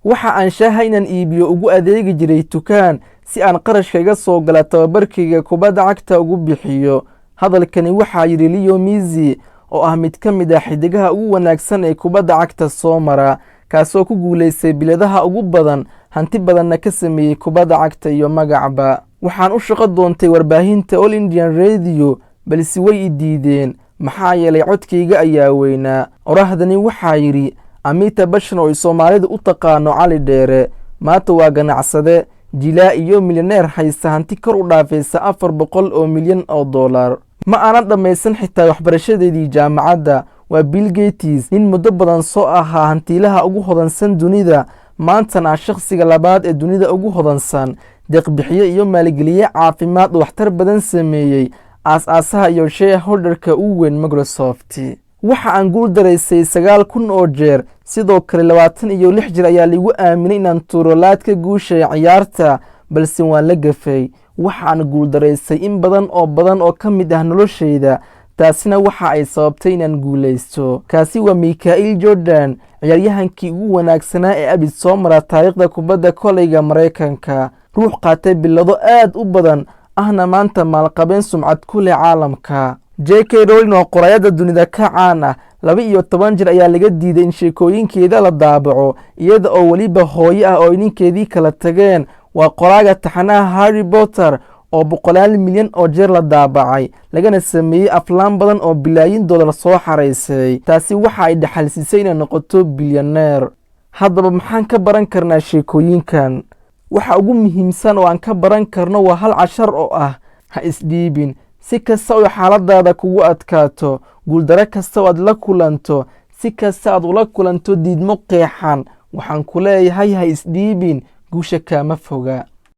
Waxa aan shaaha inaan iibiyo ugu adeegi jiray tukaan si aan qarashka iga soo gala tababarkayga kubadda cagta ugu bixiyo. Hadalkani waxaa yidhi Leo Messi, oo ah mid ka mid ah xidigaha ugu wanaagsan ee kubadda cagta soo mara, kaasoo ku guulaystay biladaha ugu badan, hanti badanna ka sameeyey kubadda cagta iyo magacba. Waxaan u shaqo doontay warbaahinta All Indian Radio, balse way i diideen, maxaa yeelay codkayga ayaa weynaa. Orahdani waxaa yidhi Amitabh Bachchan, oo ay Soomaalidu u taqaano Cali Dheere. Maanta waa ganacsade, jilaa iyo milyaneer haysta hanti kor u dhaafaysa $400 oo milyan. Ma aanan dhammaysan xitaa waxbarashadeedii jaamacadda. Waa Bill Gates, nin muddo badan soo ahaa hantiilaha ugu hodansan dunida, maantana ah shakhsiga labaad ee dunida ugu hodansan, deeqbixiye iyo maalgeliye caafimaad oo waxtar badan sameeyey, aas-aasaha iyo shareholderka ugu weyn Microsoft. Waxa aan guul daraysay 9000 oo jeer. Sidoo kale 26 jir ayaa liigu aaminay inaan tuuro laadka guusha ee ciyaarta, balse waan la gafay. Waxaan guuldaraystay in badan oo badan oo ka mid ah noloshayda, taasina waxa ay sababtay inaan guulaysto. Kaasi waa Michael Jordan, ciyaaryahankii ugu wanaagsanaa ee abid soo mara taariikhda kubadda koleyga Maraykanka, ruux qaatay bilado aad u badan, ahna maanta maalqabeen sumcad ku leh caalamka. J K Rowling oo qoraayadda dunida ka caan ah, 12 jir ayaa laga diiday in sheekooyinkeeda la daabaco, iyada oo weliba hooyo ah oo ay ninkeedii kala tageen. Waa qoraaga taxanaha Harry Potter oo boqolaal milyan oo jeer la daabacay, lagana sameeyey aflaan badan oo bilaayin dollar soo xaraysay. Taasi waxa ay dhaxalsiisay inay noqoto bilyaneer. Haddaba, maxaan ka baran karnaa sheekooyinkan? Waxa ugu muhiimsan oo aan ka baran karno waa hal cashar oo ah: ha isdhiibin. Si kasta oo xaaladaada kugu adkaato, guuldaro kasta oo aad la kulanto, si kasta aad ula kulanto diidmo qeexan, waxaan ku leeyahay ha isdhiibin, guusha kaama foga.